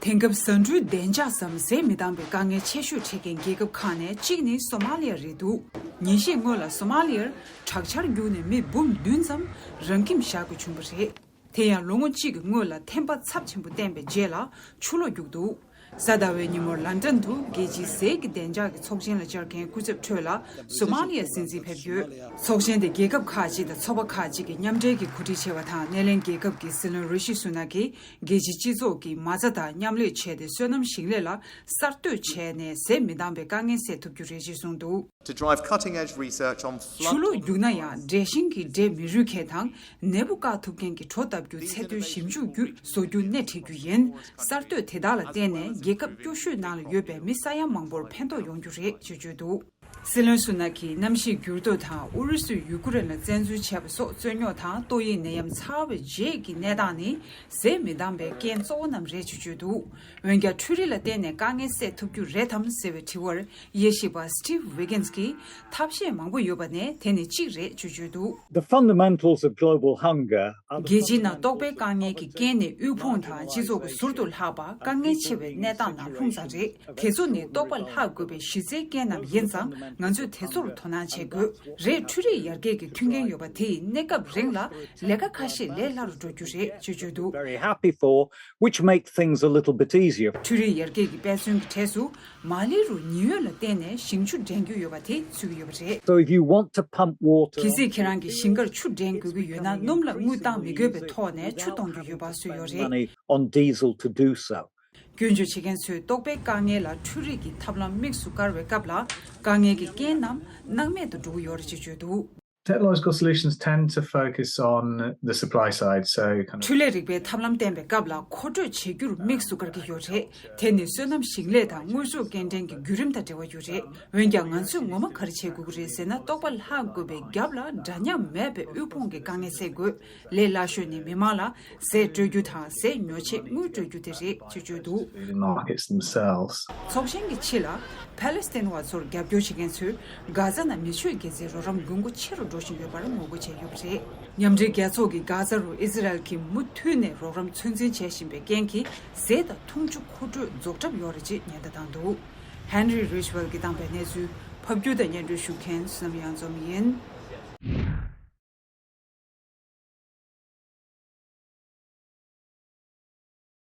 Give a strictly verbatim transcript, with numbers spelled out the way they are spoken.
དེང་སྐབས་ཟ་འབྲུའི་བདེ་འཇགས་སམ་ཟས་མི་འདང་བའི་དཀའ་ངལ་ཆེ་ཤོས་འཕྲད་མཁན་རྒྱལ་ཁབ་ཁག་ནས་གཅིག་ནི་སོ་མ་ལི་ཡ་རེད་འདུག་ཉིན་ཤས་སྔོན་ལ་སོ་མ་ལི་ཡར་དྲག་ཆར་བརྒྱུགས་ནས་མི་འབུམ་བདུན་ཙམ་རང་ཁྱིམ་བཞག་དགོས་བྱུང་བ་རེད། དེ་ཡང་ལོ་ངོ་གཅིག་གི་སྔོན་ལ་ཐན་པ་ཚབས་ཆེན་པོ་བསྟན་པའི་རྗེས་ལ་ཆུ་ལོག་རྒྱུགས་འདུག་གཟའ་ཟླ་བའི་ཉིན་མོར་ལན་ཀྲན་དུ་རྒྱལ་སྤྱིའི་ཟས་ཀྱི་བདེ་འཇགས་ཀྱི་ཚོགས་ཆེན་ལ་བཅར་མཁན་སྐུ་ཚབ་ཁྲོད་ལ་སོ་མ་ལི་ཡའི་སྲིད་འཛིན་ཕེབས་ཡོད། ཚོགས་ཆེན་དེ་རྒྱལ་ཁབ་ཁག་ཅིག་དང་ཚོགས་པ་ཁག་ཅིག་གིས་མཉམ་འབྲེལ་གྱིས་གོ་སྒྲིག་བྱས་པ་དང་། སྣེ་ལེན་རྒྱལ་ཁབ་ཀྱི་སྲིད་བློན་རི་ཤི་སུ་ན་གིས་རྒྱལ་སྤྱིའི་སྤྱི་ཚོགས་ཀྱིས་མ་རྩ་དང་མཉམ་ལས་བྱས་ཏེ་སོ་ནམ་ཞིང་ལས་ལ་གསར་གཏོད་བྱས་ནས་ཟས་མི་འདང་པའི་དཀའ་ངལ་སེལ་ཐུབ་རྒྱུ་རེད་ཅེས་གསུངས་འདུག to drive cutting edge research on flood ཆུ་ལོག་རྒྱུག་ན་ཡང་འབྲས་ཞིང་གི་འབྲས་མི་རུལ་མཁན་དང་ནད་འབུ་བཀག་ཐུབ་མཁན་གྱི་གྲོ་བཏབ་རྒྱུ་ཚད་མཐོའི་ཞིབ་འཇུག་བརྒྱུད་བཟོ་རྒྱུ་སྣེ་ཁྲིད་རྒྱུ་ཡིན། གསར་གཏོད་དེ་དག་ལ་བརྟེན་ནས་རྒྱལ་ཁབ་སྐྱོ་ཤོས་ནང་ལ་ཡོད་པའི་མི་ས་ཡ་མང་པོར་ཕན་ཐོགས་ཡོང་རྒྱུ་རེད་ཅེས་བརྗོད་འདུག་སྲིད་བློན་སུ་ན་གིས་གནམ་གཤིས་འགྱུར་ལྡོག་དང་ཨུ་རུ་སུས་ཡུ་ཀེ་རེན་ལ་བཙན་འཛུལ་བྱས་པ་སོགས་རྩོད་རྙོག་དང་ཏོག་དབྱིབས་ནད་ཡམས་ཚ་བའི་རྗེས་ཀྱི་གནས་སྟངས་ནི་ཟས་མི་འདང་པའི་རྐྱེན་གཙོ་བོ་རྣམས་རེད་ཅེས་བརྗོད་འདུག་འོན་ཀྱང་འཕྲུལ་རིག་ལ་བརྟེན་ནས་དཀའ་ངལ་སེལ་ཐུབ་རྒྱུ་རེད་དམ་ཟེར་བའི་དྲི་བར་དབྱེ་ཞིབ་པ་Steve Wiggins གྱིས་ཐབས་ཤེས་མང་པོ་ཡོད་པ་ནས་དེ་ནི་གཅིག་རེད་ཅེས་བརྗོད་འདུག The fundamentals of global hunger are the རྒྱལ་སྤྱིའི་ནང་ལྟོགས་པའི་དཀའ་ངལ་གྱི་རྐྱེན་ནི་དབུལ་ཕོངས་དང་སྤྱི་ཚོགས་ཀྱི་ཟུར་དུ་ལྷག་པ་དཀའ་ངལ་ཆེ་བའི་གནས་སྟངས་ནང་ལྷུང་ས་རེད། དེ་ཚོ་ནི་ལྟོགས་པ་ལྷག་དགོས་པའི་གཞི་རྩའི་རྐྱེན་རྣམས་ཡིན་ཙང་ང་ཚོས་དེ་ཚོར་དོ་སྣང་བྱེད་དགོས་རེད། འཕྲུལ་རིག་ཡར་རྒྱས་ཀྱི་མཐུན་རྐྱེན་ཡོད་པ་དེ་ཡིས་གནས་སྐབས་རིང་ལ་ལས་ཀ་ཁ་ཤས་ལས་སླ་རུ་འགྲོ་རྒྱུ་རེད་ཅེས་བརྗོད་འདུག very happy for, which make things a little bit easier. འཕྲུལ་རིག་ཡར་རྒྱས་ཀྱི་དཔེ་མཚོན་གྱི་གྲས་སུ་མ་ལི་རུ་ཉི་འོད་ལ་བརྟེན་ནས་ཞིང་ཆུ་འདྲེན་རྒྱུ་ཡོད་པ་དེ་ཚུད་ཀྱི་ཡོད་པ་རེད། So if you want to pump water གལ་སྲིད་ཁྱེད་རང་གིས་ཞིང་ཁར་ཆུ་འདྲེན་དགོས་ཀྱི་ཡོད་ན་སྣུམ་ལ་དངུལ་བཏང་མི་དགོས་པའི་ཐོག་ནས་ཆུ་གཏོང་རྒྱུ་ཡོད་པ་བཟོས་ཡོད་རེད། money on diesel to do so. སྐྱོན་བརྗོད་བྱེད་མཁན་ཚོས་ལྟོགས་པའི་དཀའ་ངལ་ལ་འཕྲུལ་རིག་གི་ཐབས་ལམ་དམིགས་སུ་བཀར་བའི་སྐབས་ལ་དཀའ་ངལ་གྱི་རྐྱེན་རྣམས་སྣང་མེད་དུ་འགྲོ་གི་ཡོད་རེད་ཅེས་བརྗོད་འདུག Technological solutions tend to focus on the supply side, so kind of འཕྲུལ་ལས་རིག་པའི་ཐབས་ལམ་བསྟན་པའི་སྐབས་ལ་མཁོ་སྤྲོད་བྱེད་རྒྱུར་དམིགས་སུ་བཀར་གྱི་ཡོད་རེད། དེ་ནི་སོ་ནམ་ཞིང་ལས་དང་དངོས་ཟོག་སྐྱེལ་འདྲེན་གྱི་བརྒྱུད་རིམ་དང་འབྲེལ་བ་ཡོད་རེད། འོན་ཀྱང་ང་ཚོས་ངོ་མ་ག་རེ་བྱེད་དགོས་ཀྱི་རེད་ཟེར་ན། ལྟོགས་པ་ལྷག་དགོས་པའི་རྒྱབ་ལ་འདྲ་མཉམ་མེད་པའི་དབུལ་ཕོངས་ཀྱི་དཀའ་ངལ་སེལ་དགོས། ལས་སླ་ཤོས་ནི་མི་མང་ལ་ཟས་སྤྲོད་རྒྱུ་དང་ཟས་ཉོ་ཆེད་དངུལ་སྤྲོད་རྒྱུ་དེ་རེད་ཅེས་བརྗོད་འདུག Food in markets themselves. ཚོགས་ཆེན་གྱི་ཕྱི་ལ་ཕ་ལེ་སི་ཐན་བ་ཚོར་རྒྱབ་སྐྱོར་བྱེད་མཁན་ཚོས་གྷ་ཛ་ནང་མི་ཆོས་དགེ་རྩའི་རོགས་རམ་དགོས་མཁོ་ཆེ་རུ་འགྲོ་བཞིན་ཡོད་པར་ངོ་རྒོལ་བྱས་ཡོད་པ་རེད། མཉམ་འབྲེལ་རྒྱལ་ཚོགས་ཀྱིས་གྷ་ཛ་རུ་ཨི་ཟི་རལ་གྱིས་མུ་མཐུད་ནས་རོགས་རམ་ཚོད་འཛིན་བྱེད་བཞིན་པའི་རྐྱེན་གྱིས་ཟས་དང་འཐུང་ཆུ་མཁོ་སྤྲོད་རྫོགས་གྲབས་ཡོད་རེད་ཅེས་ཉེན་བརྡ་བཏང་འདུག Henry Ridgwell གྱིས་བཏང་པའི་གནས་ཚུལ་ཕབ་སྒྱུར་དང་སྙན་སྒྲོན་ཞུ་མཁན་བསོད་ནམས་གཡང་འཛོམས་ཡིན།